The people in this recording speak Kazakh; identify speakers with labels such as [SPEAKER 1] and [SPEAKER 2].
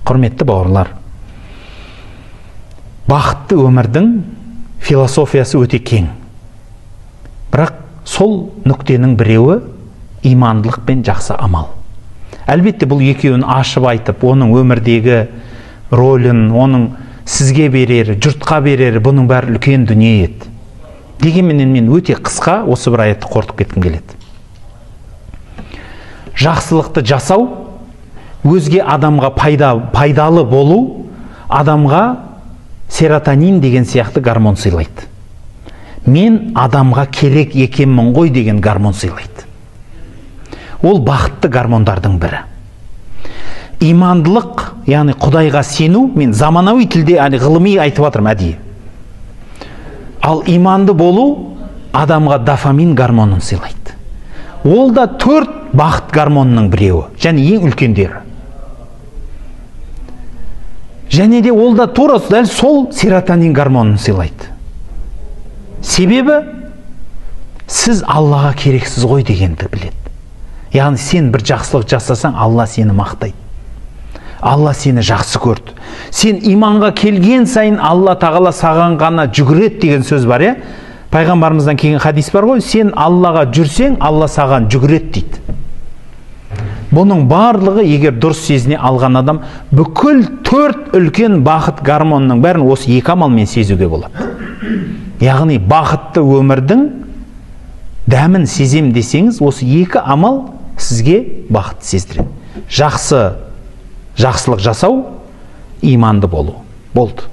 [SPEAKER 1] Құрметті бауырлар, бақытты өмірдің философиясы өте кең. Бірақ сол нүктенің біреуі имандылық пен жақсы амал. Әлбетте, бұл екеуін ашып айтып, оның өмірдегі рөлін, оның сізге берері, жұртқа берері, бұның бәрі үлкен дүние еді. Дегенменен мен өте қысқа осы бір аятты қорытып кеткім келеді. Жақсылықты жасау, өзге адамға пайдалы болу, адамға серотонин деген сияқты гормон сыйлайды. Мен адамға керек екенмін ғой деген гормон сыйлайды. Ол бақытты гормондардың бірі. Имандылық, яғни Құдайға сену, мен заманауи тілде, яғни ғылыми айтып жатырмын әдейі. Ал иманды болу адамға дофамин гормонын сыйлайды. Ол да 4 бақыт гормонының біреуі, және ең үлкендері. Және де ол да тура дәл сол серотонин гормонын сыйлайды. Себебі сіз Аллаға керексіз ғой дегенді біледі. Яғни сен бір жақсылық жасасаң, Алла сені мақтайды. Алла сені жақсы көрді. Сен иманға келген сайын Алла тағала саған ғана жүгіреді деген сөз бар, иә? Пайғамбарымыздан келген хадис бар ғой, сен Аллаға жүрсең, Алла саған жүгіреді дейді. Бұның барлығы егер дұрыс сезіне алған адам, бүкіл 4 үлкен бақыт гормонының бәрін осы екі амалмен сезуге болады. Яғни бақытты өмірдің дәмін сезем десеңіз, осы екі амал сізге бақытты сездіреді. Жақсылық жасау, иманды болу. Болды.